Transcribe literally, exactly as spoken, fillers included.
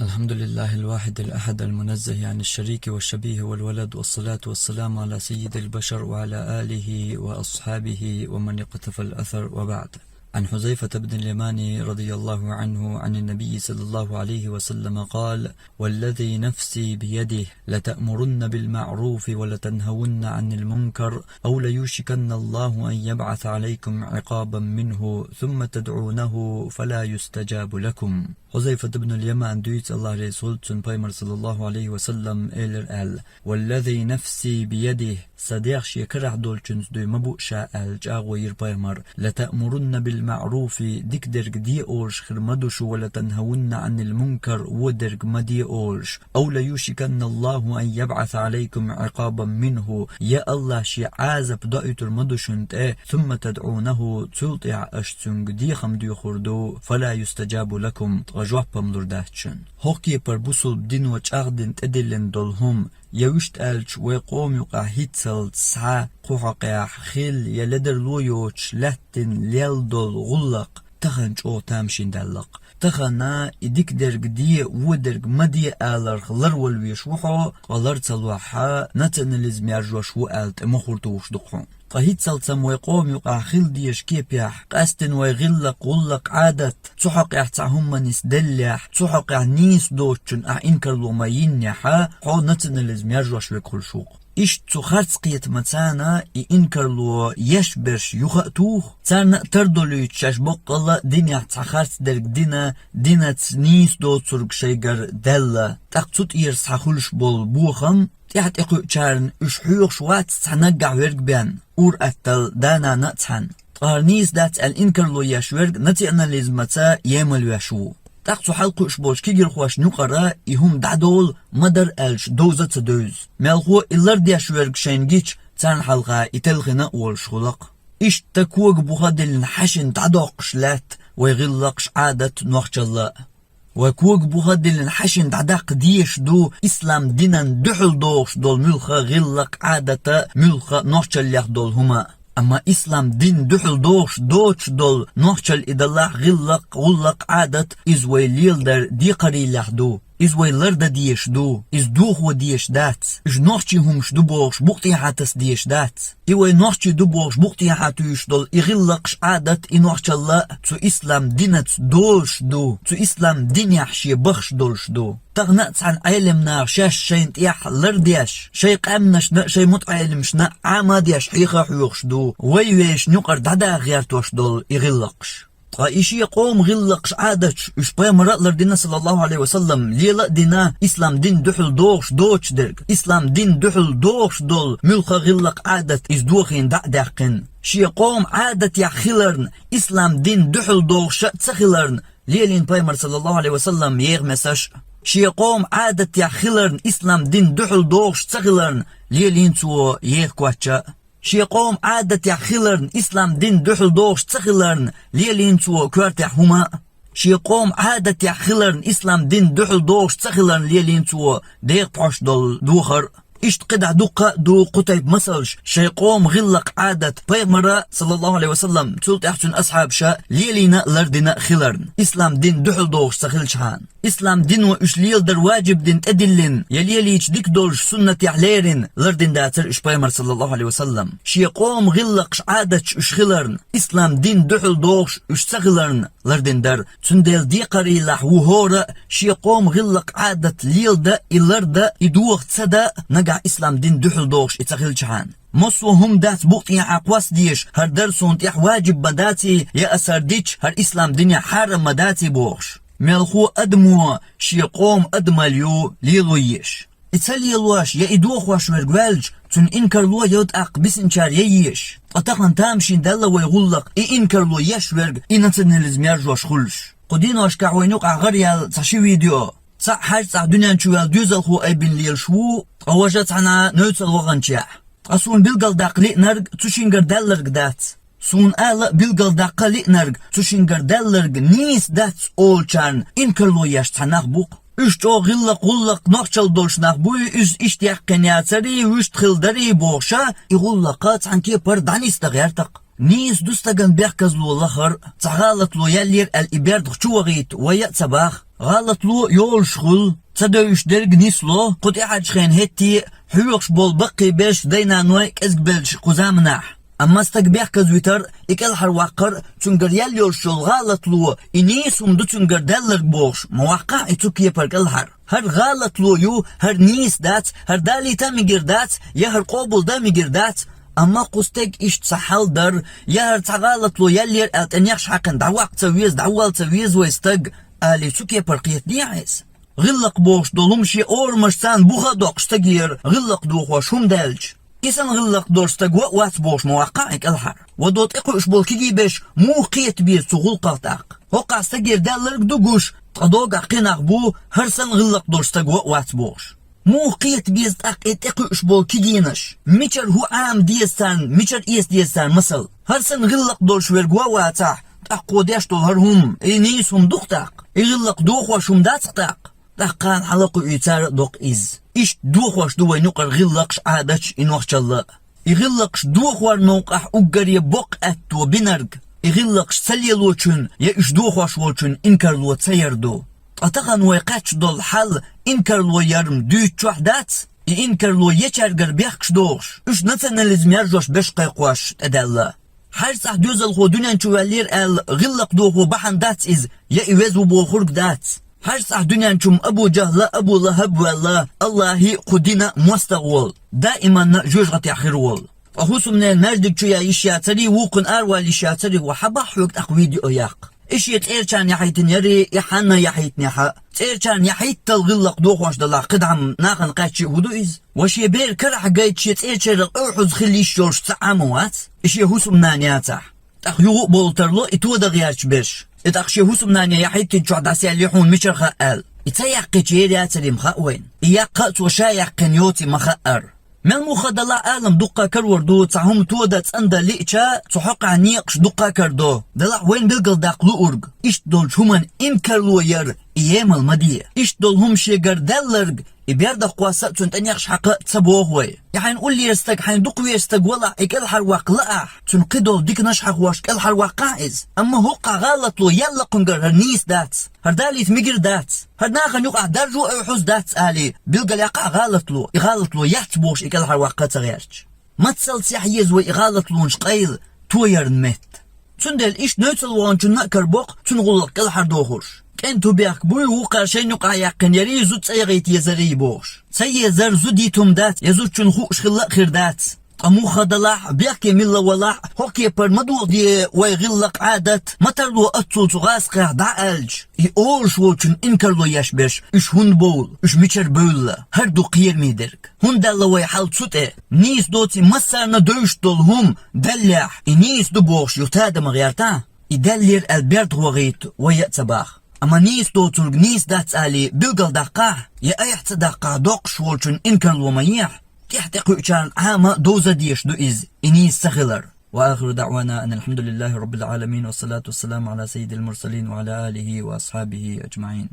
الحمد لله الواحد الأحد المنزه عن الشريك والشبيه والولد، والصلاة والسلام على سيد البشر وعلى آله وأصحابه ومن اقتفى الأثر، وبعد. عن حذيفة بن اليمان رضي الله عنه عن النبي صلى الله عليه وسلم قال: والذي نفسي بيده لتأمرن بالمعروف ولتنهون عن المنكر أو ليوشكن الله أن يبعث عليكم عقابا منه ثم تدعونه فلا يستجاب لكم. Хузайфат ибн ал-Яман дуьйцу, Аллахь реза хуьлда цунна, пайхамар, саллаллаху Ӏалайхи ва саллам, элира аьлла: «والذي نفسي بيده», сан дегӀ шен карахь долчуьнца дуй ма бу ша, аьлла, чӀагӀо йира пайхамар, «لتأمرن بالمعروف», дика дерг де олуш хир ма ду шу, «ولتنهون عن المنكر», вон дерг ма де олуш, «أو ليوشكن الله أن يبعث عليكم عقابا منه», я Аллахь шен Ӏазап доуьйтур ма ду шуна тӀе, «ثم تدعونه», цул тӀаьхьа аша цуьнга дехам доьхур ду, «فلا يستجاب لكم», ткъа жоп-м лур дац шуна. ХӀокху кепара бусулба дино чӀагӀдина тӀедиллина долу хӀума, я вуьшта аьлча, вай къоман юкъахь хӀинццалц схьа кху хьокъехь хилла я ледарло йоцуш лаьттина лелла долу гӀуллакх, тахана чӀогӀа тамашийна даьлла-кх. Тахана и дика дерг де, вон дерг ма де аларх ларвала везаш ву хьо, ткъа лар ца лохь, национализм яржош ву аьлла, тӀе мохур тухуш ду-кх хьуна. Ткъа хӀинццалц-м вай къоман юкъахь хилла дезаш кепехь, къаьсттина вай гӀиллакх, гӀуллакх, Ӏадат, цу хьокъехь цхьа хӀумма нисделлехь, цу хьокъехь нийса доцучунна ахь инкарло ма йиннехь, хьо национализм яржош верг хуьлуш ву-кх. Иштта цу харц кхетамаца и инкарло еш берш юха а туху, царна а тардолуьйту шаьш боккъалла а динехь цхьа харц дерг дина, динаца нийса доцург шайгара даьлла, тӀаккха цу тӀера схьа хуьлуш болу бохам, тӀаьхьа тӀекхуьучарна уьш хьоьхуш вац цхьа наггахь верг бен, ур-атталла да-нана а цхьаьна. Ткъа хӀара нийса дац аьлла инкарло еш верг национализмаца емал веш ву. ТӀаккха цу хьалакхуьуш болчу кегирхошна юкъара и хӀума дӀадолу ма-дарра аьлча довза а ца девза. Мелхо и лардеш верг шайна гича, царна хьалха и телхина а волуш хуьлу-кх. Иштта кога буха диллина хьаьшина дӀадоккхуш лаьтта вай гӀиллакхаш, Ӏадат, нохчалла а. Вай кога буха диллина хьаьшина дӀадаккха дезаш ду ислам динан дуьхьал догӀуш долу муьлхха гӀиллакх, Ӏадат а, муьлхха нохчаллех долу хӀума а. Амма ислам дин дуьхьал догӀуш доцуш долу нохчалла и далахь гӀиллакх, гӀуллакх, Ӏадат, иза вай леладар декхарийлех ду. Иза вай лардан дезаш ду, иза дохо дезаш дац. Уьш нохчийн хӀумаш ду бохуш букъ тӀехьа таса дезаш дац. И вай нохчийн ду бохуш букъ тӀехьа туьйсуш долу и гӀиллакхаш, Ӏадат, и нохчалла а цу ислам динаца долуш ду, цу ислам динехь шен бахаш долуш ду. Тахана а цхьана Ӏелам наха шаьш шайна тӀехь лардеш, шайн къаьмнашна а, шайн мутаӀеламашна а Ӏама а деш хьеха а хьоьхуш ду, вай вешан юкъара дӀадаха гӀертош долу и гӀиллакхаш. Ткъа и шен къоман гӀиллакхаш, Ӏадаташ уьш пайхамара а лардина, саллаллаху Ӏалайхи ва саллам, лела а дина, ислам дин дуьхьал догӀуш доцуш дерг, ислам дин дуьхьал догӀуш долу муьлхха гӀиллакх, Ӏадат иза дохийна дӀа а даьккхина. Шен къоман Ӏадатехь хиларна, ислам дин дуьхьал догӀуш а ца хиларна, лелийна пайхамара, саллаллаху Ӏалайхи ва саллам, еха месаш а. Шен къоман Ӏадатехь хиларна, ислам дин дуьхьал догӀуш ца хиларна, лелийна цо еха коч а. Шен къоман Ӏадатехь хиларна, ислам дин дуьхьал догӀуш ца хиларна, лелийна цо коьртехь хӀума а. Шен къоман Ӏадатехь хиларна, ислам дин дуьхьал догӀуш ца хиларна, лелийна цо дегӀан пхьош долу дохар а. Иштта кхидӀа дуккха а ду кху тайпа масалш, шайн къоман гӀиллакх, Ӏадат, пайхамара, саллаллаху Ӏалайхи ва саллам, цул тӀаьхьа цуьнан асхьабаша лелийна а, лардина а хиларна, ислам дин дуьхьал догӀуш ца хилчхьана. Ислам дино уьш леладар ваджиб дина тӀедиллина, я лелийча дика долуш суннатехь лерина, лардина дацара уьш пайхамара, саллаллаху Ӏалайхи ва саллам. Шен къоман гӀиллакхаш, Ӏадаташ уьш хиларна, ислам дин дуьхьал догӀуш уьш ца хиларна, лардина дара. Цундела декхарийлахь ву хӀора а, шен къоман гӀиллакх, Ӏадат леладан а, и лардан а, и доха ца дан а, нагахь ислам дин дуьхьал догӀуш и ца хилчхьана. Массо а хӀума дац букъ тӀехьа кхосса дезаш, хӀара дар суна тӀехь ваджиб ма даций, я ас хӀара дича, хӀара ислам динехь хьарам ма даций бохуш. Мелхо адамо шен къоман адамалла ю лело езаш. И ца лелош я и дохош верг ваьлча, цуьнан инкарло я тӀаккха бисинчара ян езаш. Ткъа тахана тамашийна даьлла вай гӀуллакх, и инкарло еш верг, и национализм яржош хуьлуш. Кху деношкахь вайна юкъахь гӀараяьлла цхьа ши видео. Цхьаъ хьаьжцӀахь дуьнен чу ваьлла доьзалхо айбина лелаш ву, ткъа важа цхьана невцал ваханчехь. Ткъа суна билгалдаккха лиънарг цу шингара даьлларг дац. Суна ала а билгалдаккха а лиънарг цу шингара даьлларг нийса дац олучарна инкарло еш цхьа нах бу-кх. Уьш чӀогӀа гӀиллакх, гӀуллакх, нохчалла долуш нах буй, иза иштта яьккхина яцарий, вуьшта хила дарий бохуш а, и гӀуллакх цхьана кепара дӀанисдан гӀерта-кх. Нийса ду стагана бехказло лахар, цхьа гӀалатло яьллера аьлла и бердах чу вахийта вай а ца баха. ГӀалатло йолаш хул, ца девзаш дерг нисло, кху тӀехьарча хенахь хӀетте а хьоьхуш болу баккхий берш дай-наной кӀезиг беллачу кху заманахь. Амма стаг бехказа витар, и кӀелхьарваккхар, цуьнгара яьлла йолуш йолу гӀалатло, и нийса хӀума ду цуьнгара даьлларг бохуш, ма ваккхахьа и цу кепара кӀелхьара. ХӀара гӀалатло ю, хӀара нийса дац, хӀара далийта а мегар дац, я хӀара къобалдан а мегар дац. Амма кху стеган иштта цхьа хьал дар, я хӀара цхьа гӀалатло яьллера аьлла тӀе нехаш хьаькхна дӀаваккха ца веза, дӀавала ца веза вай стаг, алий, цу кепара кхетадехьа иза. ГӀиллакх бохуш долу хӀума шен орамашца буха а доккхуш стагера гӀиллакх дохош хӀума даьлча, и санна гӀиллакх долуш стаг ван а вац бохуш ма ваккхахьа и кӀелхьара. Вадо тӀекхуьуш болу кегий берш муха кхета беза цу гӀуллакхах тӀаккха? ХӀокхахь стагера даьлларг а ду гуш, ткъа догахь кхин нах бу, хӀара санна гӀиллакх долуш стаг ван а вац бохуш. Муха кхета беза тӀаккха и тӀекхуьуш болу кегийнаш? Мичара хӀун Ӏама деза царна, мичара эца деза царна масал? ХӀара санна гӀиллакх долуш верг ван а вацахь, тӀаккха кхо деш долу хӀара хӀума, и нийса хӀума ду-кх тӀаккха? И гӀиллакх дохош хӀума дац-кх тӀаккха? ТӀаккха кхана хьалакхуьуьйтур а доккху иза. Иштта дохош ду вайн юкъара гӀиллакхаш, Ӏадаташ и нохчалла а. И гӀиллакхаш дохорна новкъахь уггаре боккха аьтто бинарг, и гӀиллакхаш ца лелочун я уьш дохош волчун инкарло ца яр ду. Ткъа тахана вай кхаьчна долу хьал инкарло яр-м дуьйцучохь дац, и инкарло ечаьргара бехкаш дохуш, уьш национализм яржош берш кхайкхош тӀедаьлла. Хьажа цӀахь доьзалхо дуьнен чу ваьллера аьлла, гӀиллакх дохо бахьана дац иза, я и веза ву бохург дац. Хьажа цӀахь дуьнен чу-м Абу ЖахӀл а, Абу ЛахӀаб а ваьлла, АллахӀи а, кху дина а мостагӀа волу, даиманна жоьжахатехь хир волу. Ткъа хӀусамнена маьждиг чу ян йиш яцарий, вукхунна аравала йиш яцарий, ва хьан боху хьоьга тӀаккха видео яккха? И шен цӀерачарна яхьийтина ярий, и хьанна яхьийтинехь а. ЦӀерачарна яхьийттал гӀиллакх дохош далахь, кхидӀа-м нахана кхаьччи хӀун ду иза? Ва шен бер карахь гайта шен цӀерачарах эвхьаза хила йиш йолуш цхьа Ӏама вац, и шен хӀусамнана яцахь. ТӀаккха юха а бовла тарло и тодан гӀерташ берш. И тӀаккха шен хӀусамнане яхьийтинчохь дӀасаяьллий хьуна мичара хаьа аьлла. И ца яьккхича ер яцарий-м хаьа вайна. И яккха а цо ша яьккхина йоций ма хаьара. Мел муха далахь а, Ӏалам дуккха а карор ду, цхьа хӀума тодан цӀандан лиъча, цу хьокъехь некъаш дуккха а карадо. Делахь вайна билгалдаккха луург, иштта долчу хӀуманна инкарло яр, и емал ма де. Иштта долу хӀума шегара даьлларг, и бердах кхосса а, цунна тӀе нехаш хьакха а ца боху вай. И хьайна уллера стаг, хьайна дукхавеза стаг валахь, и кӀелхьарваккха лаахь, цунна кхидолу диканаш хьахош кӀелхьарваккхахьа иза. Амма хӀокхахь гӀалатло яьлла кхуьнгара хӀара нийса дац, хӀара далийта мегар дац, хӀара нахана юкъахь даржо а эвхьаза дац алий, билгалъяккхахьа гӀалатло, и гӀалатло яц бохуш и кӀелхьарваккха а ца гӀерташ. Мацалла сехьа еза вай и гӀалатлонаш къайла тоярна метта. Цундела иштта нуьцкъала ваханчунна а карабоккху цуьнан гӀуллакх кӀелхьардохуш. КӀентан бехк буй, вукхара шайна юкъахь яьккхина ярий, зуда цӀа яхийта езарий бохуш. Ца езар зудийта хӀума дац, я зудчунна хууш хилла а хир дац. Ткъа муха далахь, бехке милла валахь, хӀокху кепара ма дохаде вай гӀиллакх, Ӏадат, ма тарло аццул цу гӀазкхех дӀа аьлча, и олуш волчун инкарло еш берш, уьш хӀунда бовлу, уьш мичара бевлла, хӀара ду кхераме дерг. ХӀунда даьлла вай хьал цу тӀе? Нийса доций массарна девзаш долу хӀума даьллехь, и нийса ду бохуш юха тадама гӀертахь, и даьллера аьлла бердах вахийта вай а ца баха. Амма нийса доцург нийса дац алий билгалдаккхахь, я айхьа ца даккхахь, доккхуш волчун инкарло ма ехь, тӀаьхьа тӀекхуьучарна Ӏама а, довза а дезаш ду иза, и нийса ца хилар. وآخر دعوانا أن الحمد لله رب العالمين والصلاة والسلام على سيد المرسلين وعلى آله وأصحابه أجمعين.